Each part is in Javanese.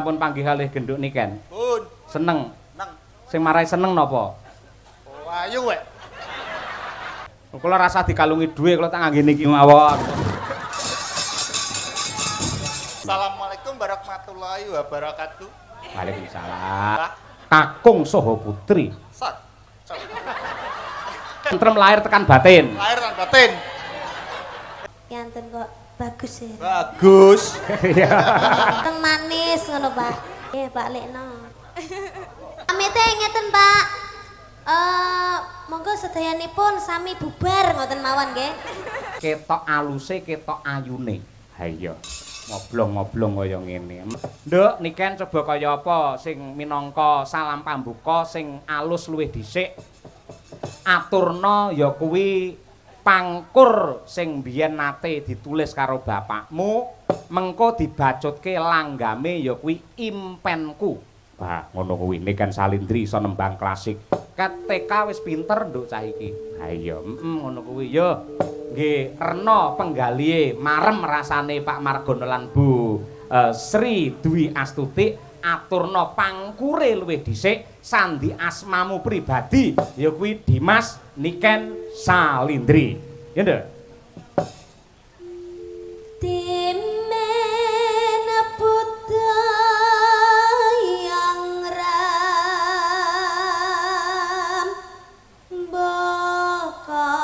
sampun panggih kalih genduk niken? Pun. Seneng. Seneng. Sing marai seneng napa? Oh, ayu wek. Kula rasa dikalungi dhuwit kula tak ngangge niki mawon. Assalamualaikum warahmatullahi wabarakatuh. Waalaikumsalam. Kakung saha putri. Sat. Tentrem lahir tekan batin. Lahir tekan batin. Yanten kok bagus ya. Bagus. Iya. Teng manis ngono, Pak. Nggih, Pak Lekno. Pamite ngeten, Pak. Monggo sedayanipun sami bubar ngoten mawon nggih. Ketok aluse, ketok ayune. Ha iya. Ngoblong-ngoblong kaya ngene. Nduk, niken coba kaya apa sing minangka salam pambuka sing alus luwih dhisik. Aturna ya kuwi pangkur sing biyen nate ditulis karo bapakmu, mengko dibacutke langgame ya kuwi impenku. Wah, ngono kuwi Niken Salindri iso nembang klasik. Ket TK wis pinter nduk cah iki. Ha iya, ngono kuwi ya. Nggih, rena penggalihe marem rasane Pak Margono lan Bu Sri Dwi Astuti aturna pangkure luwih dhisik sandi asmamu pribadi ya kuwi Dimas Niken Salindri. Ya nduk. Timen budayang ram baka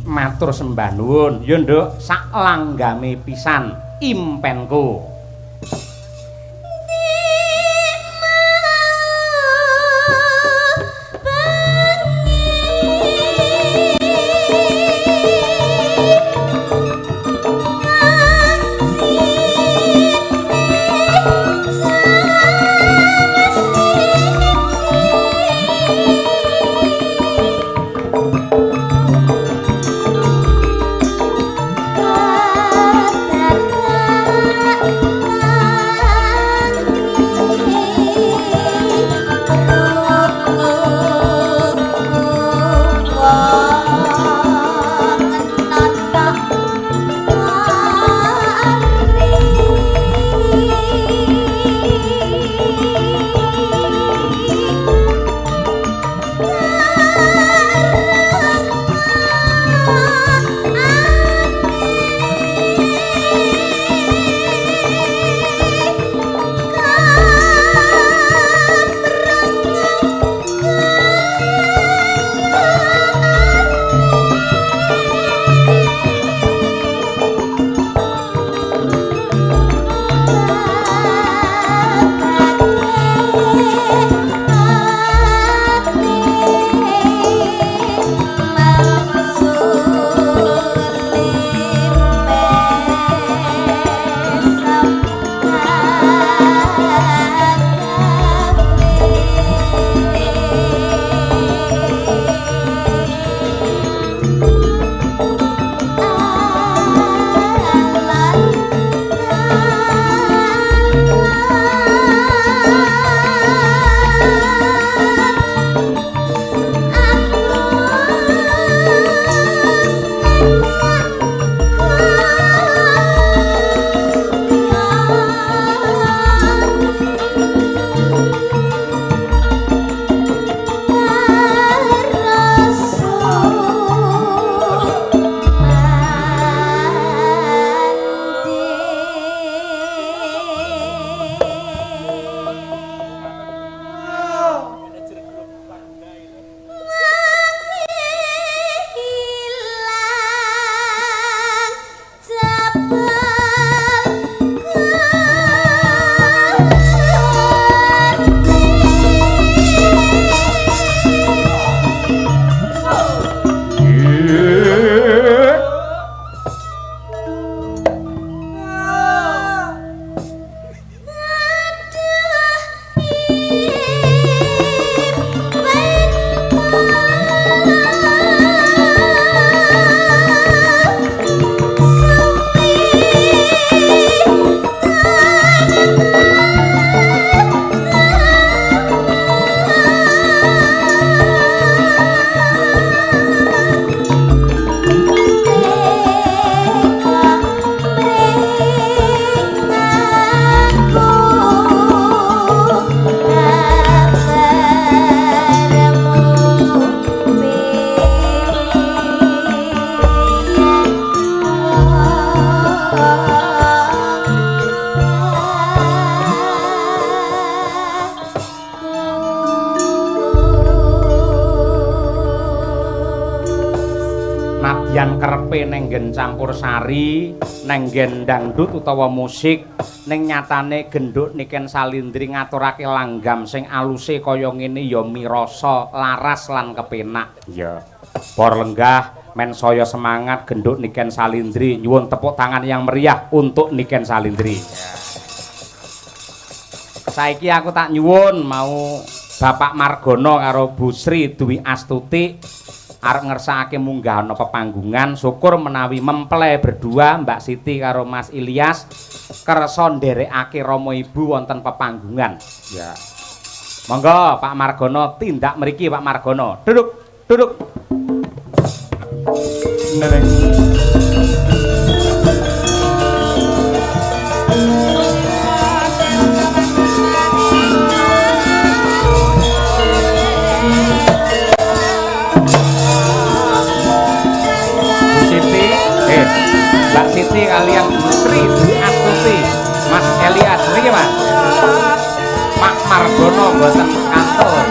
matur sembah nuwun. Ya nduk, sak langgame pisan impenku. Kata Senadyan kerepe neng nggen campur sari, neng nggen dangdut utawa musik, ning nyatane genduk Niken Salindri ngaturake langgam sing aluse kaya ngene ya mirasa laras lan kepenak. Iya. Para lenggah men saya semangat genduk Niken Salindri, nyuwun tepuk tangan yang meriah untuk Niken Salindri. Saiki aku tak nyuwun mau Bapak Margono karo Bu Sri Dwi Astuti arep ngersakake munggah ana pepanggungan, syukur menawi mempelai berdua Mbak Siti karo Mas Ilyas kersa nderekake rama ibu wonten pepanggungan. Ya. Monggo Pak Margono tindak mriki Pak Margono. Duduk, duduk. Neneng. Mbak Siti kalian Bu Sri Dwi Astuti, Mas Elias mriki Mas. Pak Margono mboten kantun.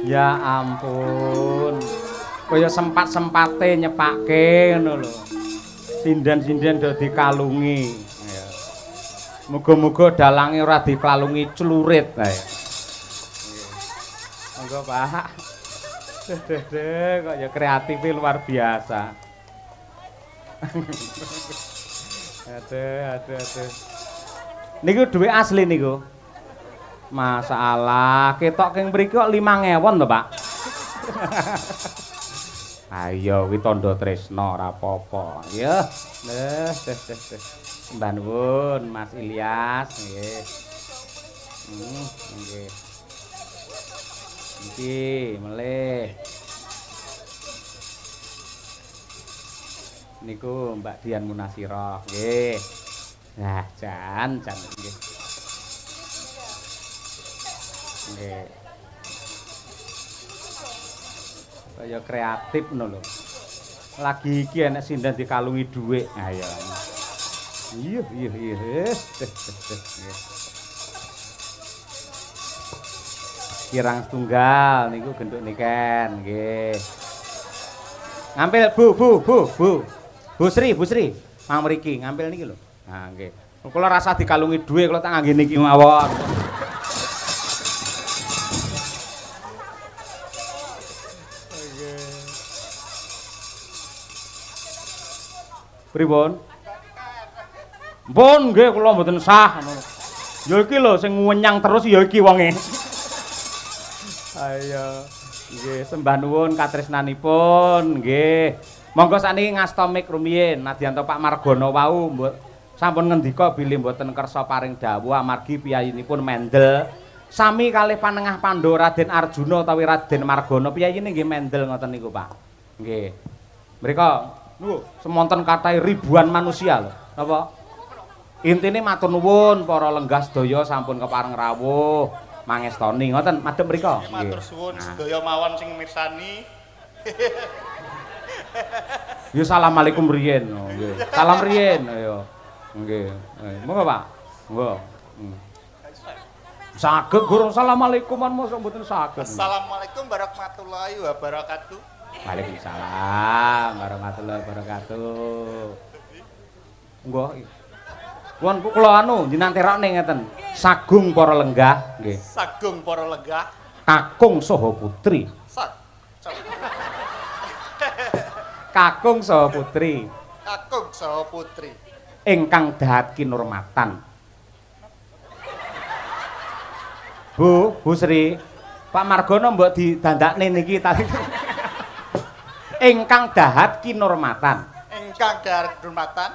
Ya ampun. Kaya sempat-sempate nyepake ngono lho. Sinden-sinden do dikalungi. Ya. Muga-muga dalange ora dikalungi clurit. Ha. Monggo, Pak. Deh, deh, deh, kok ya kreatifnya luar biasa. Aduh, aduh, aduh. Niku duit asli niku. Masalah, ketok king mriki kok 5.000 to, Pak. Ayo kuwi tandha tresna ora apa-apa. Ya. Deh, deh, deh, deh. Sembah nuwun Mas Ilyas, nggih. Nggih. Iki melih. Niku Mbak Dian Munasirah, nggih. Nah, jan jan nggih. Nggih. Kaya kreatif ngono lho. Lagi iki enek sinden dikalungi dhuwit. Ayo. Iya, iya, iya. Nggih. Kirang setunggal niku genduk Niken, nggih. Ngampil Bu, Bu, Bu, Bu. Bu Sri, Bu Sri, mang mriki ngampil niki lho. Nah, nggih. Kula rasa dikalungi dhuwit kula tak ngangge niki mawon. Pripun? Mpun nggih kula mboten sah ngono. Ya iki lho sing wenyang terus ya iki wonge. Ayo, nggih sembah nuwun katresnanipun nggih. Monggo sakniki ngasta mik rumiyin nadyan to Pak Margono wau sampun ngendika bilih mboten kersa paring dawuh amargi piyayinipun mendel. Sami kalih panengah Pandhawa Raden Arjuna utawi Raden Margono piyayine nggih mendel ngoten niku Pak. Nggih. Mriko niku semonten kathah ribuan manusia lho. Napa? Intine matur nuwun para lenggah sedaya sampun kepareng rawuh mangestoni ngoten madhep mriko. Matur suwun sedaya mawon sing mirsani. Ya assalamualaikum riyen. Oh, nggih. Salam riyen ayo. Nggih. Monggo Pak. Monggo. Saged gurung assalamualaikum mosok mboten saged. Assalamualaikum warahmatullahi wabarakatuh. Waalaikumsalam warahmatullahi wabarakatuh. Monggo. Pun kula anu jenengan terokne ngeten. Sagung para lenggah nggih. Sagung para lenggah. Kakung saha putri. Kakung saha putri. Kakung saha putri. Ingkang dahat kinurmatan. Bu, Bu Sri, Pak Margono mbok didandakne niki tadi. Ingkang dahat kinurmatan. Ingkang dahat kinurmatan.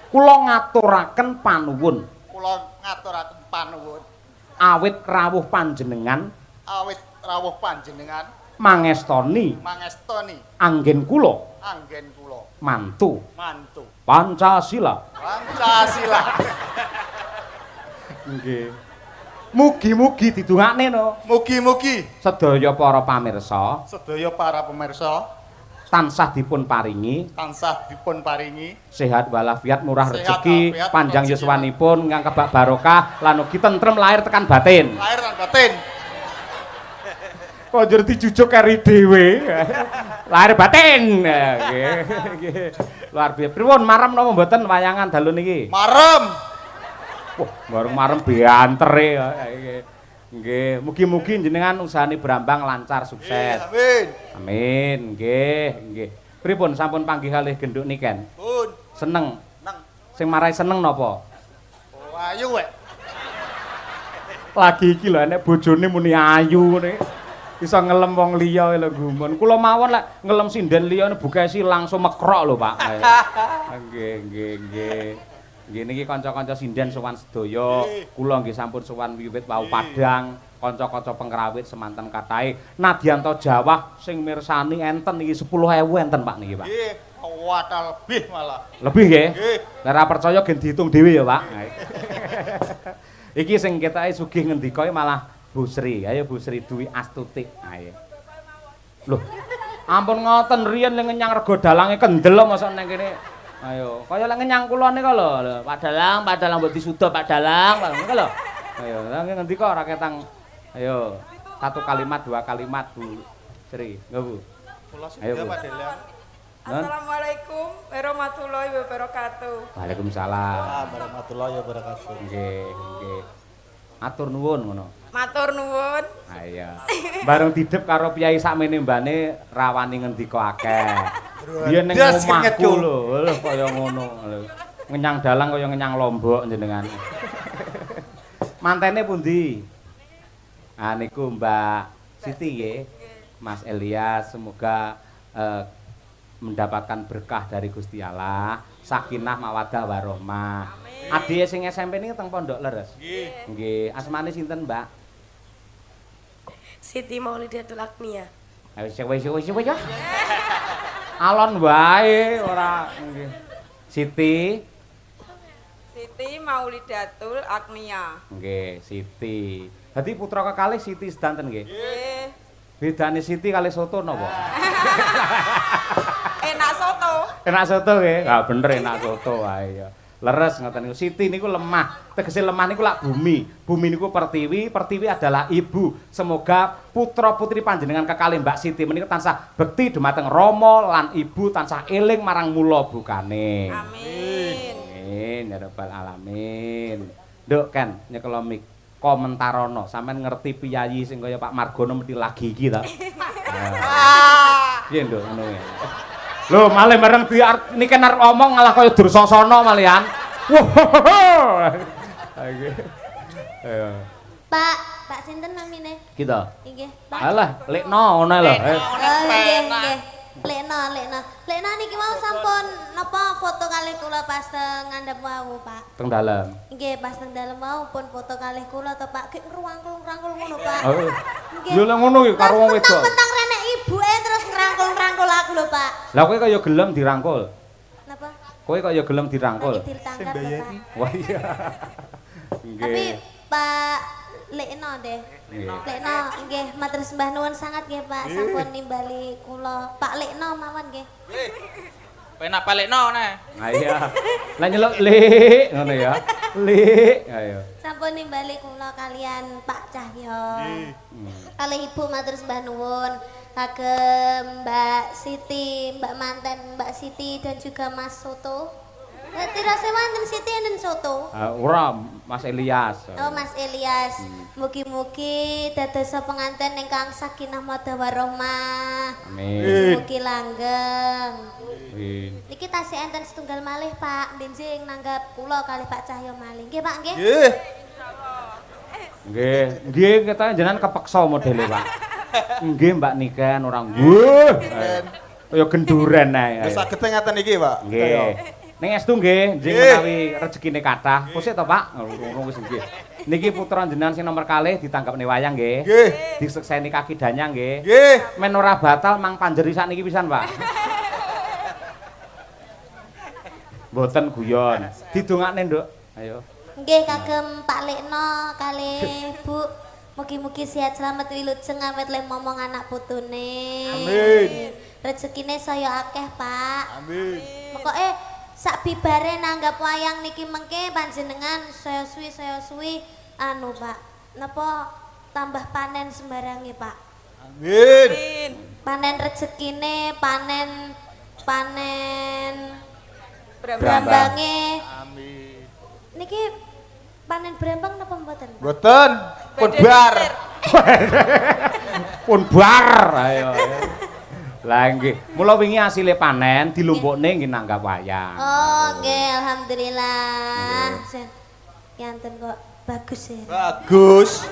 Kula ngaturaken panuwun. Kula ngaturaken panuwun. Awit rawuh panjenengan. Awit rawuh panjenengan. Mangestoni. Mangestoni. Anggen kula. Anggen kula. Mantu. Mantu. Pancasila. Pancasila. Nggih. Mugi-mugi didongakne no. Mugi-mugi sedaya para pamirsa, sedaya para pemirsa tansah dipun paringi, tansah dipun paringi sehat walafiat, murah rezeki, panjang yuswanipun, ingkang kebak barokah lan ugi tentrem lahir tekan batin. Lahir lan batin. Kok njur dijujuk keri dhewe. Lahir batin. Nggih. Nggih. Luar biasa. Pripun marem napa mboten wayangan dalu niki? Marem. Wah, bareng marem biantere. Nggih, mugi-mugi jenengan usahane Brambang lancar sukses. Amin. Amin. Nggih, nggih. Pripun sampun panggih kalih genduk niken? Pun. Seneng. Seneng. Sing marai seneng napa? Oh, ayu wek. Lagi iki lho enek bojone muni ayu ngene. Iso ngelem wong liya lho gumun. Kula mawon lek ngelem sinden liya bukesi langsung mekrok lho, Pak. Nggih, nggih, nggih. Nggih niki kanca-kanca sinden sowan sedaya, kula nggih sampun sowan wiwit wau padhang, kanca-kanca pengrawit semanten kathahe. Nadyanto Jawah sing mirsani enten niki 10.000 enten Pak niki, Pak. Nggih, watal lebih malah. Lebih nggih? Nggih. Nek ora percaya gen diitung dhewe ya, Pak. Iki sing ketoke sugih ngendika malah Bu Sri. Ayo Bu Sri Dwi Astuti. Ayo. Loh, ampun ngoten riyen ning ngenyang rego dalange kendel mosok nang kene. Ayo, kaya lek ngenyang kula nika lho. Pak Dalang, Pak Dalang mbok disuda Pak Dalang, ngono lho. Ayo, ngendika ora ketang. Ayo, satu kalimat, dua kalimat Bu Sri. Nggih, Bu. Kula suda Pak Dalang. Assalamualaikum warahmatullahi wabarakatuh. Waalaikumsalam warahmatullahi wabarakatuh. Nggih, nggih. Atur nuwun ngono. Matur nuwun. Ha iya. Bareng didep karo piyai sakmene mbane rawani ngendika akeh. Biyen ning omahku lho, lho kaya ngono lho. Ngenyang dalang kaya ngenyang lombok jenengan. Mantene pundi? Ah niku Mbak Siti nggih. Mas Elias semoga mendapatkan berkah dari Gusti Allah, sakinah mawaddah warahmah. Adike sing SMP niki teng Pondok Leres. Nggih. Nggih, asmane sinten, Mbak? Siti Maulidatul Agnia. Ayo wis wis wis. Alon wae ora nggih. Siti Siti Maulidatul Agnia. Nggih, Siti. Dadi putra kekalih Siti sedanten nggih. Nggih. Bedane Siti kalih soto napa? Enak soto. Enak soto nggih. Ha bener enak soto wae ya. Leres ngoten niku. Siti niku lemah. Tegese lemah niku lak bumi. Bumi niku pertiwi, pertiwi adalah ibu. Semoga putra-putri panjenengan kekalih Mbak Siti menika tansah bekti dumateng Rama lan ibu tansah eling marang mula bukane. Amin. Amin ya rabbal alamin. Nduk Ken nyekelo mik komentarono. Sampeyan ngerti piyayi sing kaya Pak Margono mesti lagi iki ta? Piye nduk ngono ya. Lho, malih bareng di niki arep omong malah kaya Dursasana malian. Wah. Ayo. Pak, Pak sinten namine? Kita. Nggih, Pak. Alah, lekno ngono lho. Nggih, nggih. Lekno, lekno. Lekno niki mau sampun napa foto kalih kula pas teng ngandhap wau, Pak. Teng dalem. Nggih, pas teng dalem wau pun foto kalih kula to, Pak. Gek ngrangkul-ngrangkul ngono, Pak. Oh. Lho lek ngono iki karo wong wedok. Mentang-mentang renek ibuke terus ngrangkul-ngrangkul aku lho, Pak. Lah kowe kaya gelem dirangkul. Napa? Kowe kaya gelem dirangkul. Sing bayari. Wah iya. Nggih. Tapi Pak Lekno deh. Lekno nggih matur sembah nuwun sangat nggih Pak sampun nimbali kula. Pak Lekno mawon nggih. Nggih. Penak Pak Lekno neh. Ha iya. Lah nyeluk Lek ngono ya. Lek ayo. Sampun nimbali kula kalian Pak Cahyo. Nggih. Kalih Ibu matur sembah nuwun. Kagem Mbak Siti, Mbak manten Mbak Siti dan juga Mas Soto. Tirose wonten Siti enten soto. Ora, Mas Elias. Oh, Mas Elias. Mugi-mugi dadosa penganten ingkang sakinah mawaddah warahmah. Amin. Mugi langgeng. Amin. Niki tasih enten setunggal malih, Pak. Benjing nanggap kula kalih Pak Cahyo malih. Nggih, Pak, nggih. Nggih. Nggih, nggih ketoke jenengan kepeksa modele, Pak. Nggih, Mbak Niken ora nggih. Kaya genduren ae. Wis saged ngaten iki, Pak. Nggih. Ning estu nggih, njing menawi rezekine kathah. Kusik to, Pak? Urung wis nggih. Niki putra jenengan sing nomor kalih ditanggapne wayang nggih. Nggih. Disekseni kaki danyang nggih. Nggih. Men ora batal mang panjeri sakniki pisan, Pak. Mboten guyon. Didongakne, Nduk. Ayo. Nggih kagem Pak Lekno kalih Bu. Mugi-mugi sehat selamat wilujeng awet le momong anak putune. Amin. Rezekine saya akeh, Pak. Amin. Pokoke sak bibare nanggap wayang niki mengke panjenengan saya suwi anu Pak. Napa tambah panen sembarange, Pak. Amin. Panen rezekine, panen Brambang. brambange. Amin. Niki panen brambang napa mboten? Mboten. Pun bar. Pun bar. Ayo. Lah nggih, mula wingi asile panen dilumpukne nggih nanggap wayang. Oh, nggih, alhamdulillah. Yanten kok bagus ya. Bagus.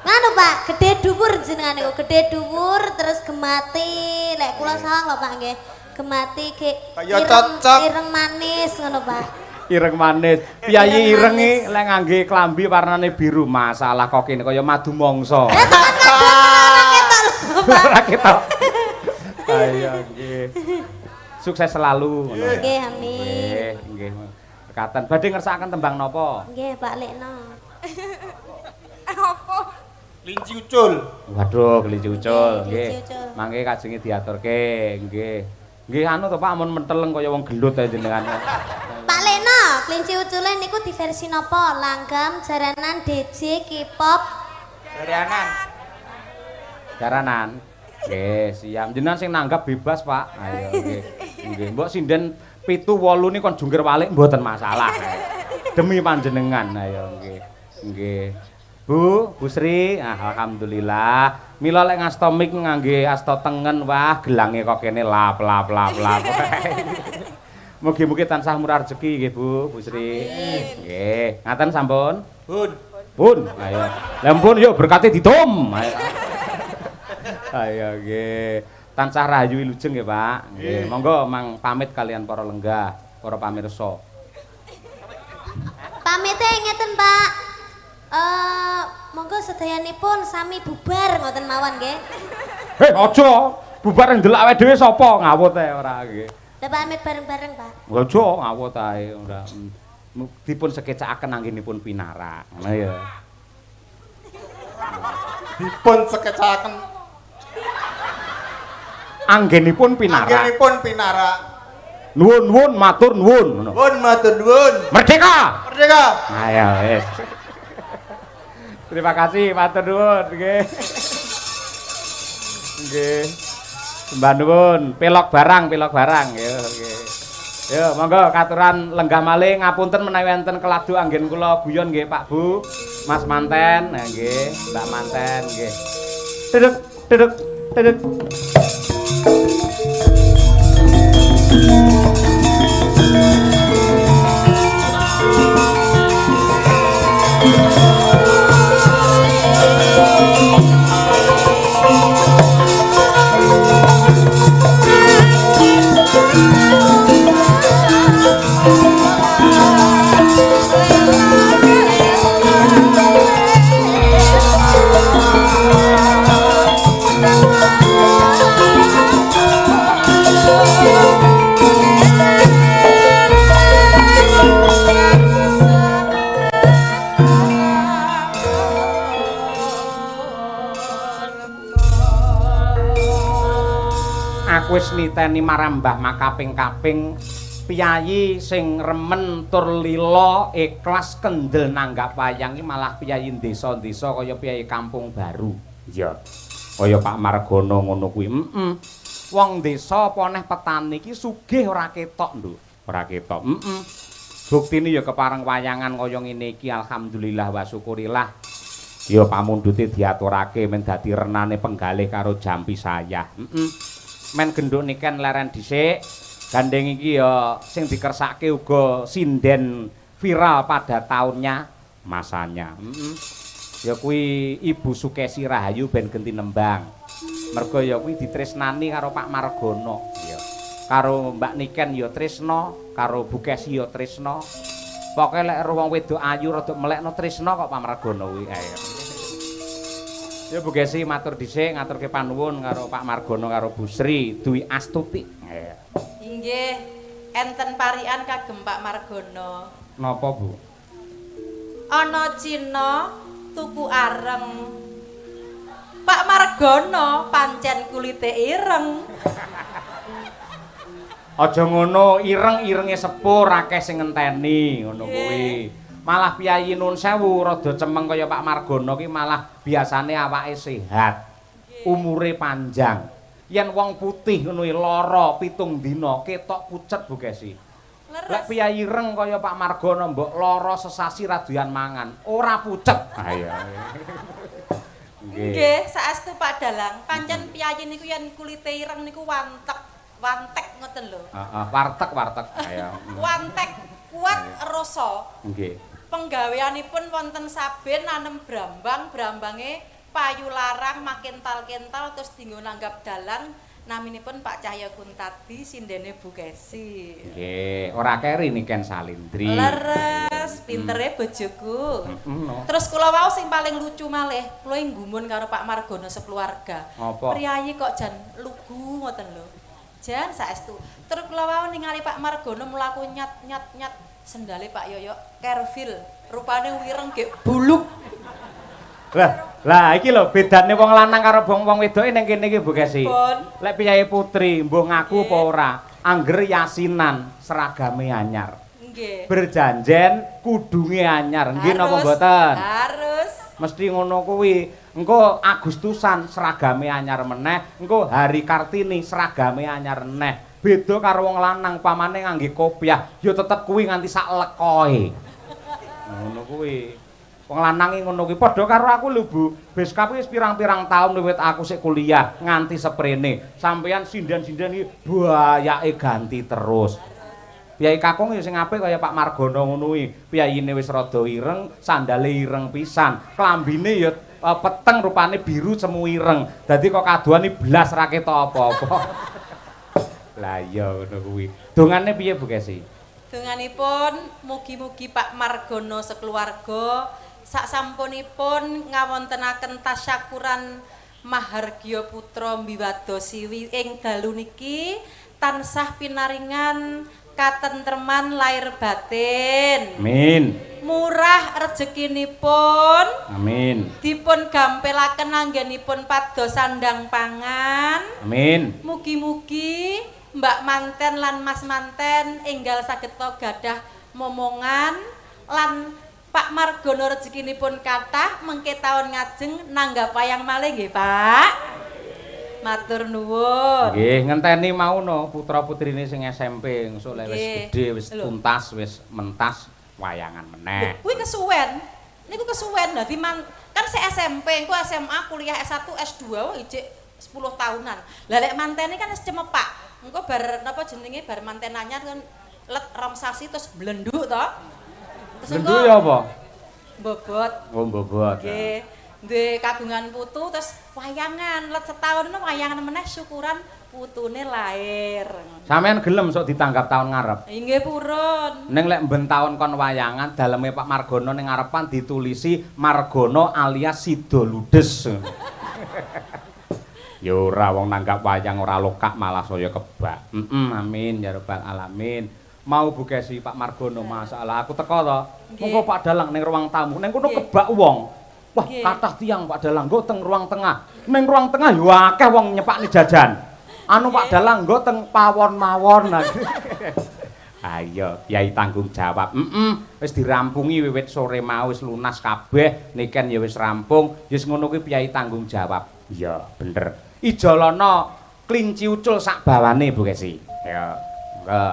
Nganu Pak, gede dhuwur jenengan niku, gede dhuwur terus gemati. Lek kula sawang lho Pak nggih. Gemati ge ireng manis ngono Pak. Ireng manis. Piyayi ireng iki lek ngangge klambi warnane biru, masalah kok kene kaya madu mangsa. Ora ketok. Ayo nggih. Sukses selalu ngono. Nggih, amin. Nggih, nggih. Mekaten. Badhe ngersakaken tembang napa? Nggih, Pak Lekno. Apa? Kelinci ucul. Waduh, kelinci ucul. Nggih. Mangke kajenge diaturke, nggih. Nggih anu to Pak, amun menteleng kaya wong gelut ae jenengan. Pak Lekno, kelinci ucule niku di versi napa? Langgam, jaranan, DJ, K-pop. Jaranan. Jaranan. Nggih, siap. Jenengan sing nanggap bebas, Pak. Ayo nggih. Nggih, mbok sinden 7 8 ni kon jungkir walik mboten masalah. Demi panjenengan ayo nggih. Nggih. Bu, Bu Sri, alhamdulillah. Mila lek ngasta mik ngangge asta tengen, wah gelange kok kene lap lap lap lap. Mugi-mugi tansah murah rezeki nggih Bu, Bu Sri. Nggih. Ngaten sampun? Pun. Pun. Ayo. Lah pun yuk berkate didom. Ayo. Ayo nggih. Tansah rahayu wilujeng nggih, Pak. Nggih. Monggo mang pamit kalian para lenggah, para pamirsa. Pamite ngeten, Pak. Monggo sedayanipun sami bubar ngoten mawon nggih. Heh, aja. Bubar ndelok awake dhewe sapa ngawut ae ora nggih. Lah pamit bareng-bareng, Pak. Aja ngawut ae ora. Dipun sekecakaken anggenipun pinarak. Ngono ya. Dipun sekecakaken anggenipun pinarak. Anggenipun pinarak. Nuwun nuwun matur nuwun ngono. Nuwun matur nuwun. Merdeka. Merdeka. Ayo wis. Terima kasih matur nuwun nggih. Nggih. Sembah nuwun, pelok barang ya nggih. Yo monggo katuran lenggah malih ngapunten menawi enten keladu anggen kula guyon nggih Pak Bu, Mas Manten, nah nggih, Mbak Manten nggih. Duduk, duduk, duduk. Aku wis niteni marang Mbah makaping-kaping piyayi sing remen tur lila ikhlas kendel nanggap wayang iki malah piyayi desa-desa kaya piyayi kampung baru. Iya. Kaya Pak Margono ngono kuwi. Heeh. Wong desa apa neh petani iki sugih ora ketok, Nduk. Ora ketok. Heeh. Buktine ya kepareng wayangan kaya ngene iki alhamdulillah wa syukurillah. Ya pamundhute diaturake men dadi renane penggalih karo jampi sayah. Heeh. Men genduk niken leren dhisik. Gandeng iki ya sing dikersake uga sinden viral pada tahunnya masanya. Heeh. Ya kuwi Ibu Sukesi Rahayu ben genti nembang. Mergo ya kuwi ditresnani karo Pak Margono. Iya. Karo Mbak Niken ya tresna, karo Bu Kesi ya tresna. Pokoke lek wong wedok ayu rada melekno tresna kok Pak Margono kuwi. Ayo. Ya Bu Kesi matur dhisik ngaturke panuwun karo Pak Margono karo Bu Sri Dwi Astuti. Ayo. Inggih, enten parian kagem Pak Margono. Napa, Bu? Ana Cina tuku areng. Pak Margono pancen kulite ireng. Aja ngono, ireng-irenge sepur akeh sing ngenteni ngono kuwi. Malah piyayi nun sewu rada cemeng kaya Pak Margono ki malah biasane awake sehat. Umure panjang. Yen wong putih ngono lara 7 dina ketok pucet Bu Kesi. Lek piyayi ireng kaya Pak Margono mbok lara sesasi ra doyan mangan, ora pucet. Ha iya. Nggih, saestu Pak Dalang, pancen piyayi niku yen kulite ireng niku wantek, wantek ngoten lho. Heeh, wartek-wartek. Ayo. Wantek kuat rasa. Nggih. Penggaweanipun wonten saben nanem brambang, brambange payu larang makental-kental terus dienggo nanggap dalang naminipun Pak Cahya Kuntadi sindene Bu Kesi. Nggih, ora keri Niken Salindri. Leres, pintere bojoku. No. Terus kula wau sing paling lucu malih, kula nggumun karo Pak Margono sekeluarga. Priyayi kok jan lugu ngoten lho. Jan saestu. Terus kula wau ningali Pak Margono mlaku nyat-nyat-nyat sendale Pak Yoyo Kervil, rupane wireng gek buluk. Lah, iki lho bedane wong lanang karo wong wedoke ning kene iki Bu Kesi. Lek piyayi putri mbuh ngaku apa ora, angger yasinan seragame anyar. Nggih. Berjanjen kudunge anyar. Nggih napa mboten? Harus. Mesti ngono kuwi. Engko Agustusan seragame anyar meneh, engko Hari Kartini seragame anyar meneh. Beda karo wong lanang pamane ngangge kopiah, ya tetep kuwi nganti sak lekoe. Ngono kuwi. Wong lanang iki ngono kuwi padha karo aku lho Bu. Beskap wis pirang-pirang taun wiwit aku sik kuliah nganti seprene. Sampeyan sinden-sinden iki bayake ganti terus. Piyai kakung ya sing apik kaya Pak Margono ngono kuwi. Piyayine wis rada ireng, sandale ireng pisan. Klambine ya peteng rupane biru cemu ireng. Dadi kok kadohan iki blas ra ketok apa-apa. Lah iya ngono kuwi. Dongane piye Bu Kesi? Donganipun mugi-mugi Pak Margono sekeluarga sak sampunipun ngawontenaken tasyakuran Mahargya Putra Mbiwada Siwi ing dalu niki tansah pinaringan katentreman lahir batin. Amin. Murah rezekinipun. Amin. Dipun gampelaken anggenipun pados sandang pangan. Amin. Mugi-mugi Mbak Manten lan Mas Manten enggal saged gadah momongan lan Pak Margono rezekinipun kathah mengke taun ngajeng nanggap wayang malih nggih Pak. Matur nuwun. Nggih, ngenteni mau no putra-putrine sing SMP engko lek wis gedhe wis tuntas wis mentas wayangan meneh. Kuwi kesuwen. Niku kesuwen. Dadi kan se SMP, engko SMA, kuliah S1, S2 wah ijik 10 tahunan. Lah lek mantene kan wis cemepak. Engko bar napa jenenge bar manten anyar kan let rong sasi terus blenduk to. Terus blenduk ya apa? Bobot. Oh, bobot. Nggih. Duwe kagungan putu terus wayangan let setahun wayangan meneh syukuran putune lahir. Sampeyan gelem sok ditanggap taun ngarep? Nggih purun. Ning lek mben taun kon wayangan daleme Pak Margono ning ngarepan ditulisi Margono alias Sido Ludes. Ya ora wong nanggap wayang ora lokak malah saya kebak. Amin ya rabbal alamin. Mau Bu Kesi Pak Margono masalah aku teko to. Monggo Pak Dalang ning ruang tamu. Ning kono kebak wong. Wah, kathah tiyang Pak Dalang nggo teng ruang tengah. Ning ruang tengah yo akeh wong nyepakne jajan. Anu Pak Dalang nggo teng pawon mawon. Ayo, Kyai tanggung jawab. Wis dirampungi wiwit sore mau wis lunas kabeh, niken ya wis rampung. Wis ngono kuwi Kyai tanggung jawab. Iya, bener. Ijolana klinci ucul sak bawane Bu Kesi. Ya, monggo.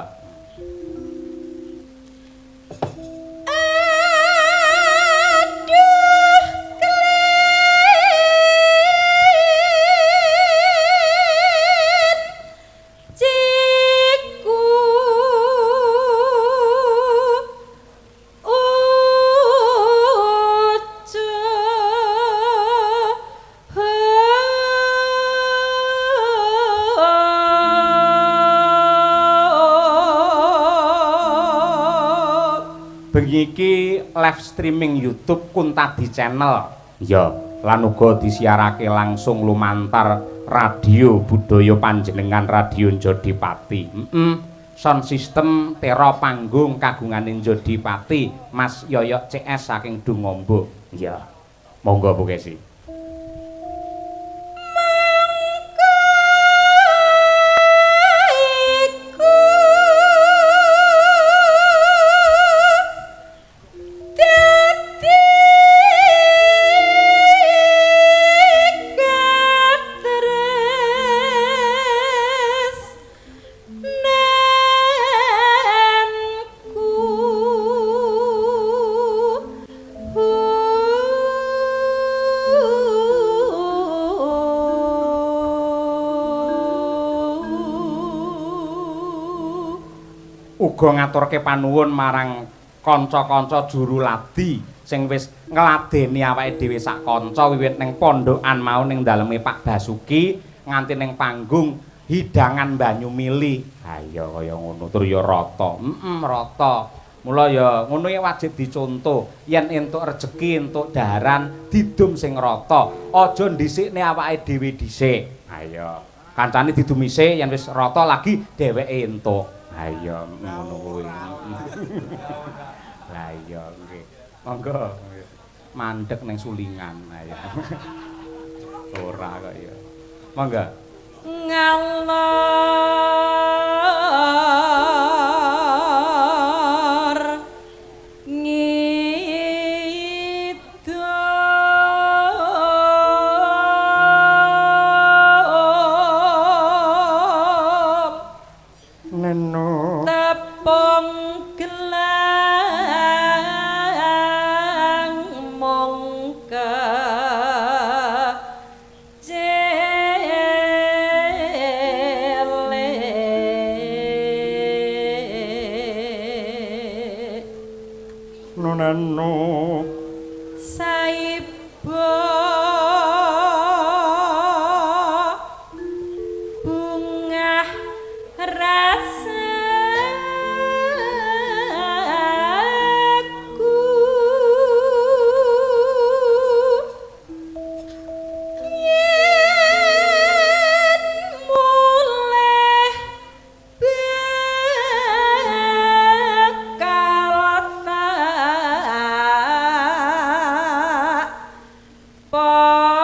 Bengi iki live streaming YouTube Kuntadi Channel. Ya, lan uga disiarake langsung lumantar radio budaya panjenengan Radio Jodipati. Sound system tera panggung kagungane Jodipati Mas Yoyok CS saking Dungombo. Ya. Monggo Bu Kesi. Uga ngaturke panuwun marang kanca-kanca juru ladi sing wis ngladeni awake dhewe sak kanca wiwit ning pondokan mau ning daleme Pak Basuki nganti ning panggung hidangan banyu mili. Ha iya kaya ngono tur ya rata. Rata. Mula ya ngono iki wajib dicontoh yen entuk rejeki entuk daharan didum sing rata. Aja ndhisikne awake dhewe dhisik. Ha iya. Kancane didumise yen wis rata lagi dheweke entuk. Ha iya ngono kuwi. Lah iya nggih. Monggo mandek ning sulingan. Ha iya. Ora kok ya. Monggo. Ngalor ngidul neno tepung gelang mongke jele nonano saibo bungah rasaku yen mulih bakal tak pondhong.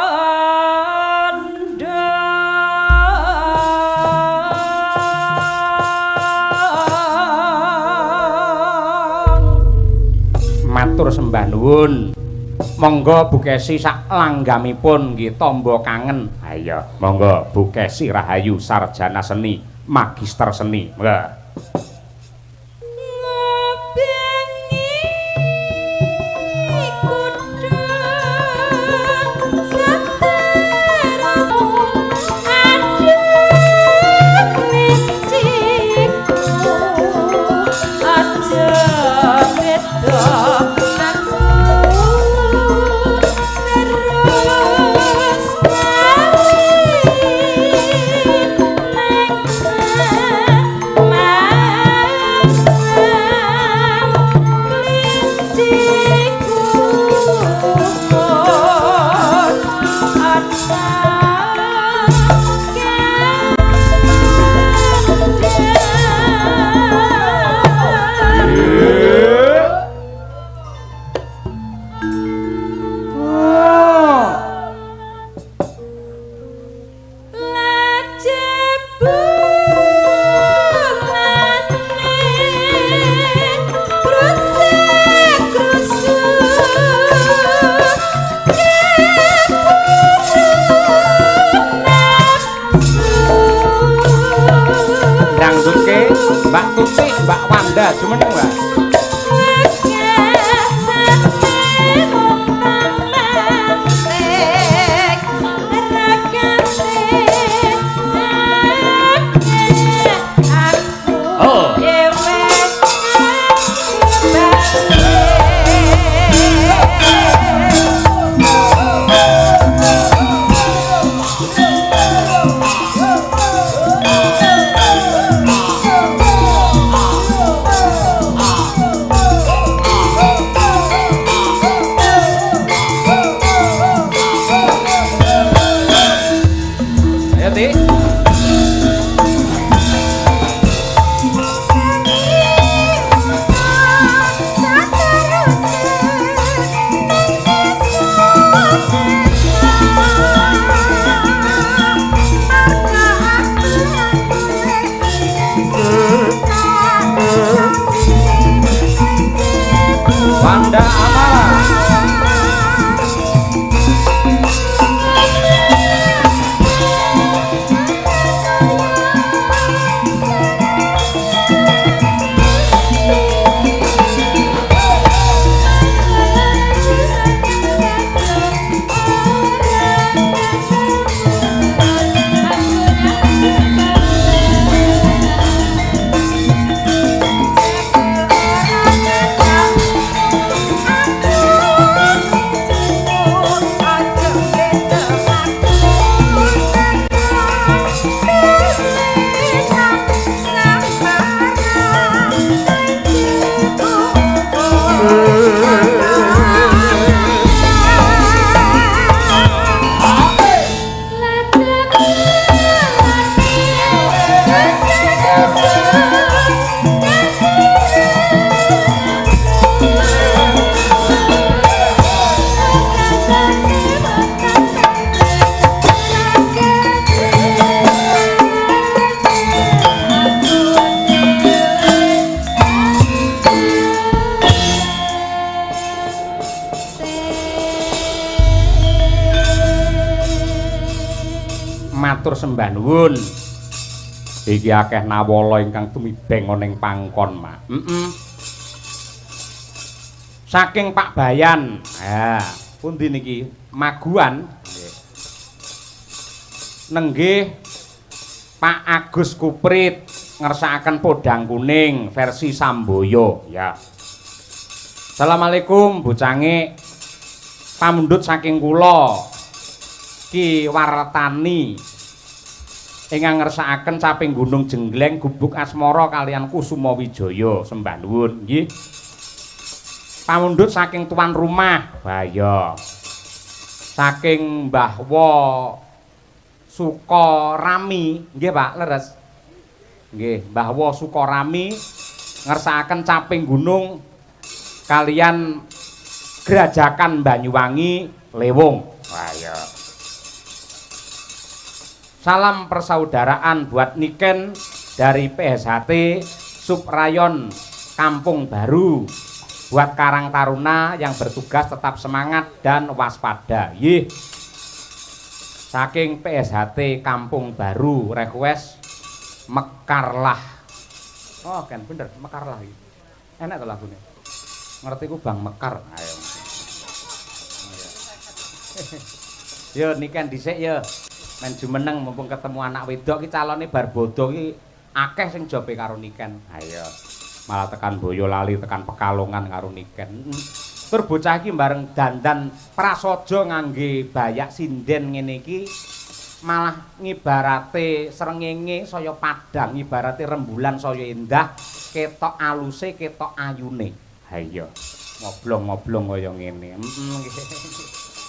Matur sembah nuwun. Monggo Bu Kesi sak langgamipun nggih tamba kangen. Ha iya, monggo Bu Kesi Rahayu sarjana seni, magister seni. Monggo. Ngobengi kutha seterus aduk linciku aja beda aku terus bali nang Mbak Tuti, Mbak Wanda, jumeneng, Mbak. Oh. Wanda Amala. Matur sembah nuwun. Iki akeh nawala ingkang tumibeng ana ing pangkon, Mak. Saking Pak Bayan. Ha, pundi niki? Maguan. Nggih. Nenggih Pak Agus Kuprit ngersakaken Podang Kuning versi Samboyo, ya. Assalamualaikum bocange. Pamundhut saking kula Ki Wartani ingkang ngersakaken Caping Gunung Jenggleng Gubuk Asmara kalian Kusuma Wijaya, sembah nuwun nggih. Pamundhut saking tuan rumah, wah iya. Saking Mbah Wo Sukorami, nggih Pak, leres. Nggih, Mbah Wo Sukorami ngersakaken Caping Gunung kalian Grajakan Banyuwangi Lewung. Wah iya. Salam persaudaraan buat Niken dari PSHT Subrayon Kampung Baru. Buat Karang Taruna yang bertugas tetap semangat dan waspada. Yih. Saking PSHT Kampung Baru request Mekarlah. Oh, kan bener Mekarlah iki. Enak to lagune. Ngerti ku Bang Mekar. Ayo. Yo Niken dhisik yo. Men jumeneng mumpung ketemu anak wedok iki calone bar bodho iki akeh sing jobe karo Niken. Ayo. Malah tekan Boyolali, tekan Pekalongan karo Niken. Tur bocah iki bareng dandan prasaja ngangge bayak sinden ngene iki malah ngibarate srengenge saya padhang, ngibarate rembulan saya endah, ketok aluse, ketok ayune. Ha iya. Ngoblong-ngoblong kaya ngene. Heeh.